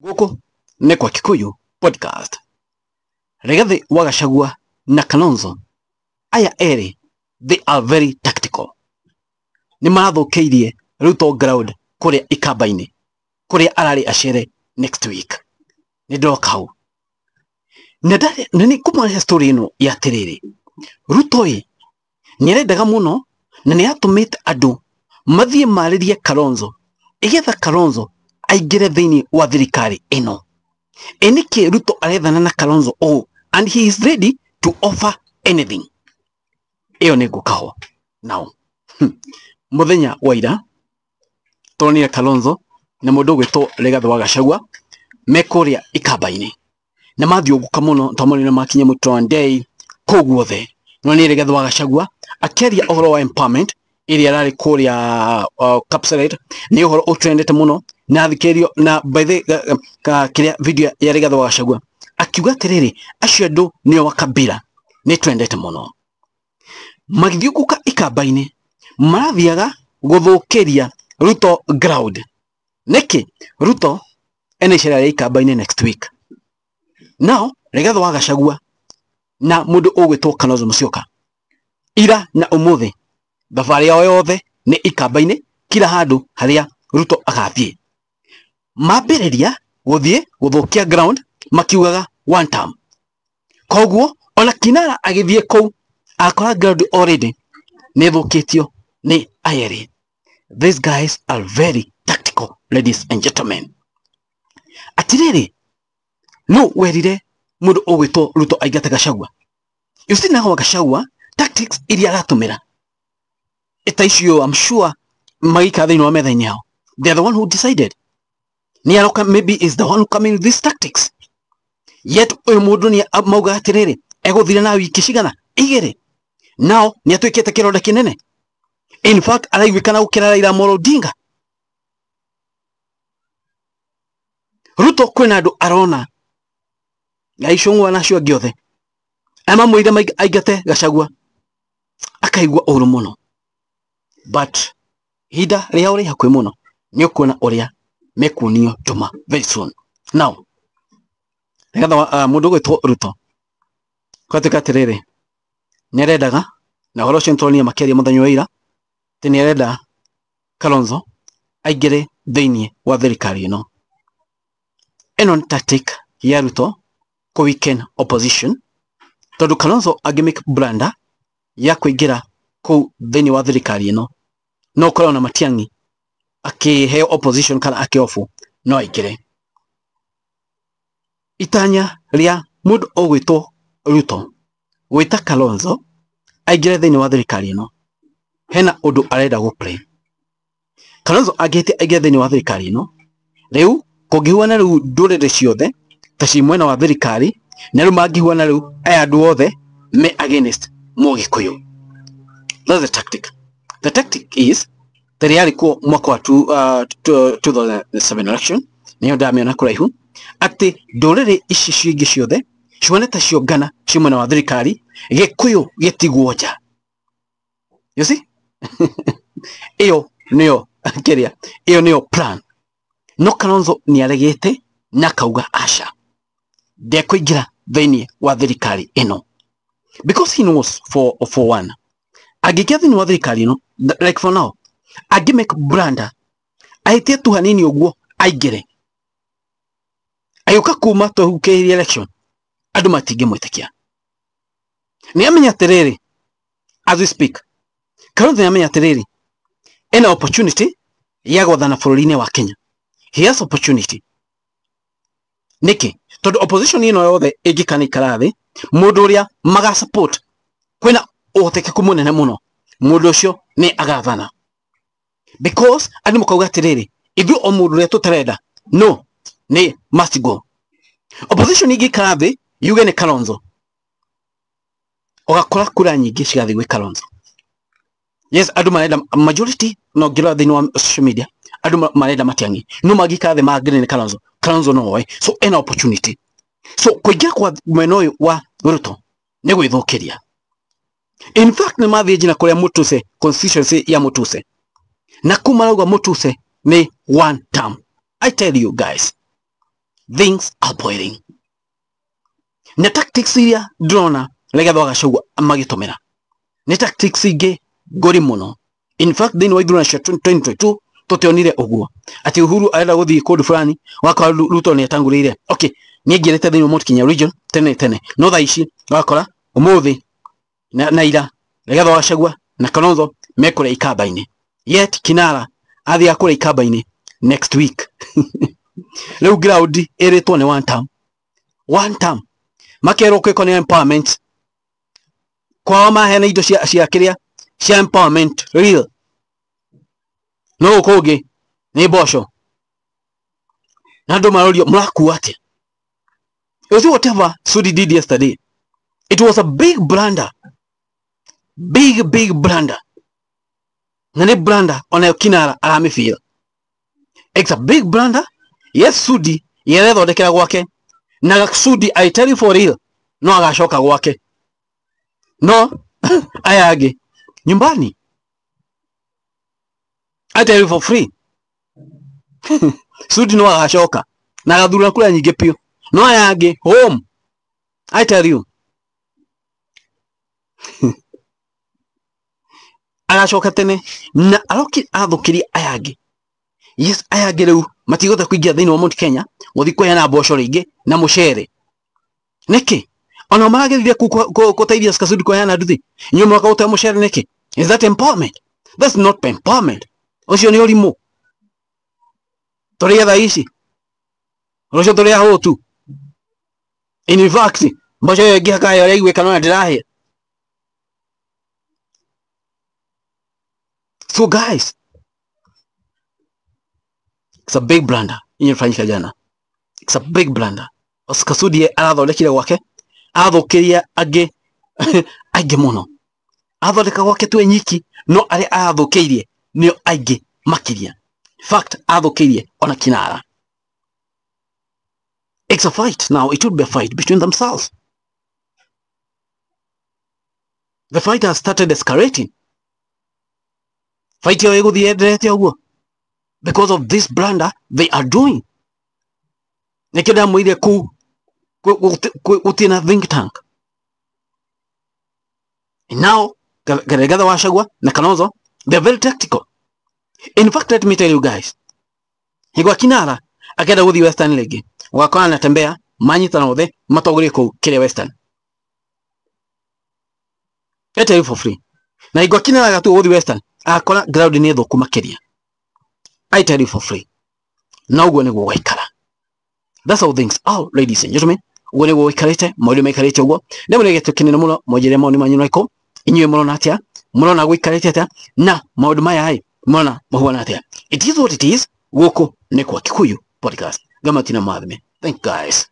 Gũkũ nĩ kwa Kikuyu Podcast. Rigathi wa Gachagua na Kalonzo aya erĩ, they are very tactical. Nĩ marathũkĩirie Ruto ground kũrĩa Ikamba-inĩ, kũrĩa ararĩ acere next week. Nĩ ndĩroka hau. Na ndarĩ na nĩ ngũmũrehe story ĩno ya atĩrĩrĩ, Ruto ĩ nĩ arendaga mũno na nĩ atũmĩte andũ mathiĩ marĩrie Kalonzo igetha Kalonzo aingĩre thĩinĩ wa thirikari ĩno. Ĩ nĩkĩ Ruto arethana na Kalonzo ũũ and he is ready to offer anything? Ĩyo nĩ ngũka ho. Now, mũthenya wa ira turonire Kalonzo na mũndũ ũgwĩtwo Rigathĩ wa Gachagua me kũrĩa Ikamba-inĩ na mathiũngũka mũno twamonire makinya Mũtũra kũu guothe. No nĩ Rigathĩ wa Gachagua akĩaria ũhoro wa empowerment ĩrĩa ĩrarĩ kũrĩa Kapseret, nĩ ũhoro ũtrendete mũno na thikĩrĩrio na by the kĩrĩa video ya Rigathĩ wa Gachagua akiuga atĩrĩrĩ, acio andũ nĩo wa Kabila nĩ trendete mũno. Magĩthiũngũka Ikamba-inĩ marathiaga gũthũkĩria Ruto ground. Nĩkĩ? Ruto ena icera rĩa Ikamba-inĩ next week. Now Rigathĩ wa Gachagua na mũndũ ũgwĩtwo Kalonzo Musyoka ira na ũmũthĩ thabarĩ yao yothe nĩ Ikamba-inĩ, kila handũ harĩa Ruto agathiĩ. Mambĩrĩria gũthiĩ gũthũkia ground makiugaga one term. Koguo ona Kinara agĩthiĩ kũu akora ground already nĩ ĩthũkĩtio nĩ ayerĩ. These guys are very tactical, ladies and gentlemen. Atirĩrĩ, no werire mũndũ ũgwĩtwo Ruto aingate Gachagua. You see now Gachagua tactics iria aratũmĩra ita icio, I'm sure magĩikara thĩinĩ wa metha-inĩ yao, they are the one who decided. Nĩ aroka, maybe is the one who coming with these tactics. Yet ũyũ mũndũ nĩ mauga atĩrĩrĩ, egũthira na wiki cigana igĩrĩ. Now nĩ atuĩkĩte kĩronda kĩnene. In fact araiguĩkana gũkĩra Raila Amolo Odinga. Ruto kwĩna andũ arona na icũng'wa na acio angĩ othe aya mamwĩrire aingate Gachagua akaigua ũru mũno, but ihinda rĩao rĩ hakuhĩ mũno nĩ ũkuona ũrĩa mekuonio ndũma very soon. Now nĩgetha mũndũ ũgwĩtwo Ruto kwatuĩka atĩrĩrĩ, nĩ arendaga, na ũhoro ũcio nĩtũronire makĩaria mũthenya wa ira, atĩ nĩ arenda Kalonzo aingĩre thĩinĩ wa thirikari ĩno. Ĩno nĩ tactic ya Ruto kũ weaken opposition, tondũ Kalonzo angĩ make blunder ya kũingĩra kũu thĩinĩ wa thirikari ĩno, no ũkorwo na Matiang'i akĩheo opposition kana akĩobu no aingĩre. Itanya rĩa mũndũ ũgwĩtwo Ruto gwĩta Kalonzo aingĩre thĩinĩ wa thirikari ĩno, hena ũndũ arenda gũ play. Kalonzo angĩhĩtia aingĩre thĩinĩ wa thirikari ĩno, rĩu kũngĩhuana rĩu ndũrĩrĩ ciothe ta ci mwena wa thirikari, na rĩu mangĩhuana rĩu aya andũ othe me against Mũgĩkũyũ. That's the tactic. The tactic is tĩrĩa yarĩ kuo mwaka wa 2007 election, nĩyo ndamĩona kũraihu, atĩ ndũrĩrĩ ici cingĩ ciothe cione ta ciongana ci mwena wa thirikari, Gĩkũyũ gĩtigwo nja. You see? Ĩyo nĩyo kĩrĩa, ĩyo nĩyo plan. No Kalonzo nĩ aregete na akauga aca, ndekũingĩra thĩinĩ wa thirikari ĩno, because he knows for one, angĩingĩra thĩinĩ wa thirikari ĩno, like for now angĩ make blunder ahĩtie tu hanini ũguo aingĩre, agĩũka kuma twehukĩirie election, andũ matingĩmwĩtĩkia. Nĩ amenya atĩrĩrĩ, as we speak Kalonzo nĩ amenya atĩrĩrĩ, ena opportunity ya gwathana bũrũri-inĩ wa Kenya. He has opportunity. Nĩkĩ? Tondũ opposition ĩno yothe ĩngĩkana ikara thĩ, mũndũ ũrĩa maga support, kwĩna ũhotekeku mũnene mũno mũndũ ũcio nĩ agathana, because andũ makauga atĩrĩrĩ, ithuĩ o mũndũ ũrĩa tũtarenda no nĩ must go. Opposition ĩngĩikara thĩ yuge nĩ Kalonzo, ũgakora kura nyingĩ cigathiĩ gwĩ Kalonzo. Yes, andũ marenda majority, no ngĩrora thĩinĩ wa social media andũ marenda Matiang'i, no mangĩikara thĩ mangĩre nĩ Kalonzo, Kalonzo no oe. So ena opportunity. So kũingĩra kwa mwena ũyũ wa Ruto nĩ gwĩthũkĩria. In fact nĩ mathiĩ nginya kũrĩa Mutuse, constituency ya Mutuse, na kũu marauga Mutuse nĩ one term. I tell you guys, Things are boiling. Na tactics iria ndĩrona Rigathi wa Gachagua magĩtũmĩra nĩ tactics ingĩ ngũri mũno. In fact, thĩinĩ wa ithurano cia 2022 tũtionire ũguo atĩ Uhuru arenda gũthiĩ kũndũ fulani, wakora Ruto nĩ atangũrĩire. Okay, nĩ aingĩrĩte thĩinĩ wa Mount Kenya region tene tene, no thaa ici wakora ũmũthĩ na ira Rigathi wa Gachagua na Kalonzo mekũrĩa ikamba-inĩ, yet Kinara athiaga kũrĩa ikamba-inĩ next week. Rĩu ground ĩrĩtwo nĩ one term, one term, makerwo kwĩko nĩ empowerment kwao, maheana indo cia kĩrĩa cia empowerment real, no gũkũ ũngĩ nĩ mboco na andũ marorio mũrakua atĩa. You see, whatever Sudi did yesterday, it was a big blunder, big big blunder, na nĩ blunder onayo Kinara aramĩbira. It's a big blunder. Yes, Sudi yerethondekera gwake na Sudi, I tell you for real, no agacoka gwake, no aya angĩ nyumbani. I tell you for free, Sudi no agacoka na agathura kura nyingĩ piũ, no aya angĩ home. I tell you, agacoka tene na aroki athũkĩria aya angĩ. Yes, aya angĩ rĩu matigũhota kũingĩra thĩinĩ wa Mount Kenya gũthiĩ kũheana mboco rĩngĩ na mũcere. Nĩkĩ ona maragĩrire gũteithia Sudi kũheana nduthi, inyuĩ mũroka gũte mũcere nĩkĩ? Is that empowerment? That's not empowerment. Ũcio nĩ ũrimũ. Tũrĩe thaa ici, rũciũ tũrĩ ahũtu. In fact, mboco ĩyo ĩngĩhaka ũrĩa iguĩka no ndĩrahĩa. So guys, it's a big blunder ilifanyika jana. It's a big blunder. Oscar Sudi arathondekire gwake, athũkĩria angĩ aingĩ mũno. Athondeka gwake tu nyiki, no arĩa arathũkĩirie nĩo aingĩ makĩria. In fact, athũkĩirie ona Kinara. It's a fight now. It would be a fight between themselves. The fight has started escalating. Fight ĩyo ĩgũthiĩ ĩenderete ũguo because of this blunder they are doing. Nĩkĩo ndamwĩrire kũu gũtirĩ na think tank. And now Rigathi wa Gachagua na Kalonzo, they are very tactical. In fact, let me tell you guys, hĩgo Kinara akenda gũthiĩ Western rĩngĩ, ũgakora anatembea manyitana othe matongorie kũu kĩrĩa Western. I tell you for free. Na hingo Kinara agatua gũthiĩ Western, akora ground nĩ thũku makĩria. I tell you for free. Na ũguo nĩguo gwaikara. That's how things are, ladies and gentlemen. Ũguo nĩguo gũikarĩte, maũndũ maikarĩte ũguo. Nĩ mũno gĩtũ kĩnene mũno, mwanjĩre maũndũ manyu marĩkũ. Inyuĩ mũrona atĩa? Mũrona gũikarĩte atĩa? Na maũndũ maya ĩ, mũrona mahuana atĩa? It is what it is. Gũkũ nĩ kwa Kikuyu Podcast. Ngamatina mathime. Thank you guys.